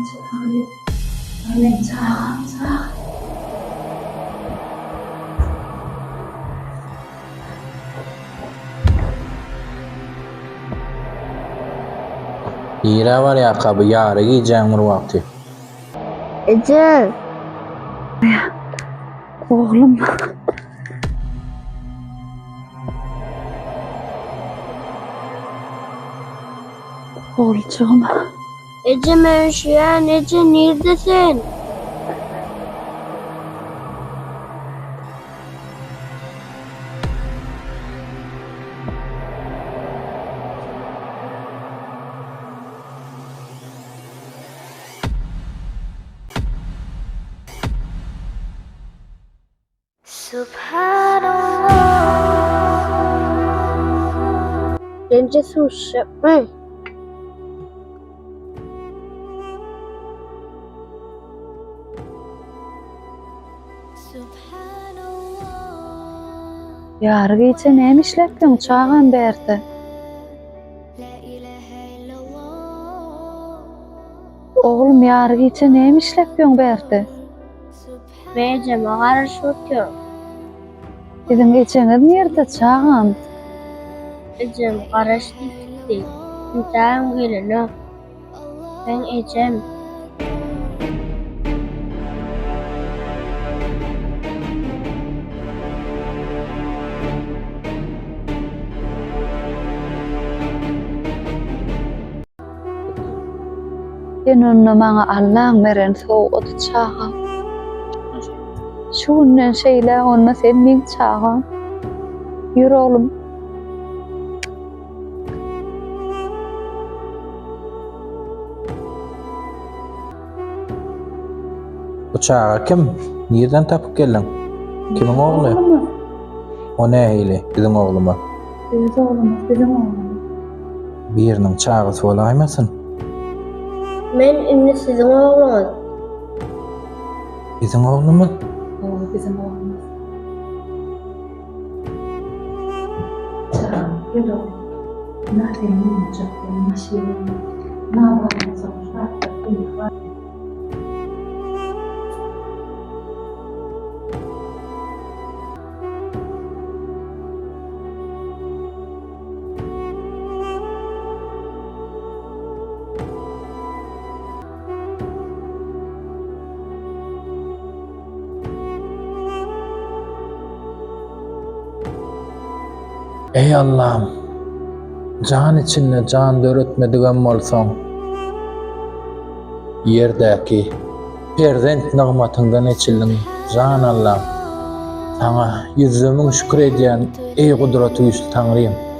çagaly, bir meň çagam çaga. Nirä barýarka bu ýary gijäň bir wagty? Eje! Oglum. Oguljygym. Eje men üşüýän, eje nirde sen? Sence suşjakmy? Ýary gije näme işläpdiň çagam bärde? Oglum ýary gije näme işläpdiň bärde? Men ejeme garaşyp otyryn. Siziň ejeňiz nirde çagam? Ejem garaş diýip gitdi. Entägem gelenok. Meň ejem. Sen onda maňa Allaň beren sowgady çagam. Şu günden şeýläk onda sen meň çagam. Ýür oglum. Bu çaga kim? Nirden tapyp geldiň? Kimiň ogly? O nähili biziň oglumyz? Öz oglumyz, biziň oglumyz. Biriniň çagasy bolaýmasyn? Men indi siziň ogluňyz. Biziň oglumyz? Hawa, biziň oglumyz. Çagam, gel oglum. Na seniň oýunjaklaryň maşynyň, na barmajagyň zatlar seňki bar. Eý Allam! Jan içinde jan döretmedigem bolsaň, ýerdäki perzent nygmatyňdan eçildiň, jan Allam! Saňa ýüzde müň şükür edýän, eý Gudratygüýçli Taňrym!